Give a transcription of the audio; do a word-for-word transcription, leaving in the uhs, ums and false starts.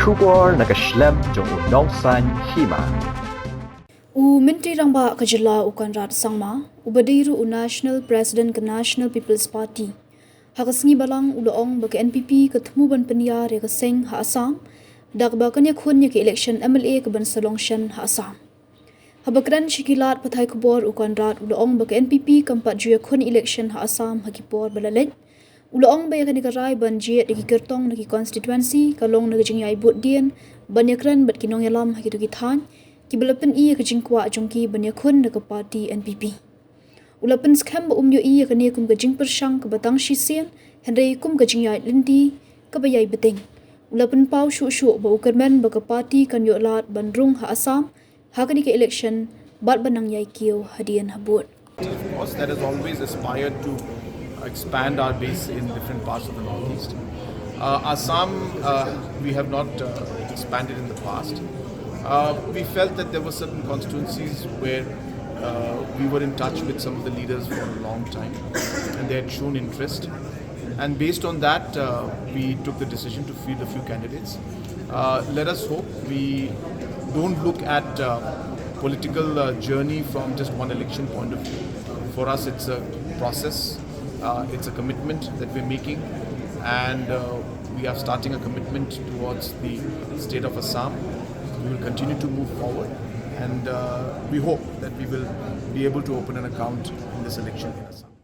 Khubor na ka shlem jong u Nongsaiñ Hima. U Myntri Rangbah ka jylla u Conrad Sangma, uba dei ruh u National President ka National People's Party, ha ka sngi Balang u la ong ba ka N P P ka thmu ban pynïar ïa ka seng ha Assam, da kaba kan ïakhun ïa ka election M L A ka ban sa long shen ha Assam. Haba kren sha ki lad pathai khubor u Conrad u la ong ba ka N P P kam pat ju ïakhun election ha Assam ha ki por ba la leit. U la ong ba ïa kane ka rai ban jied ïa ki kyrtong na ki constituency ka long na ka jingïaibud dien ban ïakren bad ki nongïalam ha kito ki thaiñ kiba la pyni ïa ka jingkwah jong ki ban ïakhun da ka party N P P. U la pynskhem ba um ïohi ïa kane kum ka jingpyrshang kaba tang shisien, hynrei kum ka jingïaid lynti kaba ïai bteng. U la pynpaw shuh shuh ba u kyrmen ba ka party kan ïoh lad ban rung ha Assam ha kane ka election bad ban nang ïai kiew hadien habud. Of course, that has always aspired to expand our base in different parts of the Northeast. Uh, Assam, uh, we have not uh, expanded in the past. Uh, we felt that there were certain constituencies where uh, we were in touch with some of the leaders for a long time, and they had shown interest. And based on that, uh, we took the decision to field a few candidates. Uh, let us hope we don't look at uh, political uh, journey from just one election point of view. For us, it's a process, uh, it's a commitment that we're making, and uh, we are starting a commitment towards the state of Assam. We will continue to move forward, and uh, we hope that we will be able to open an account in this election in Assam.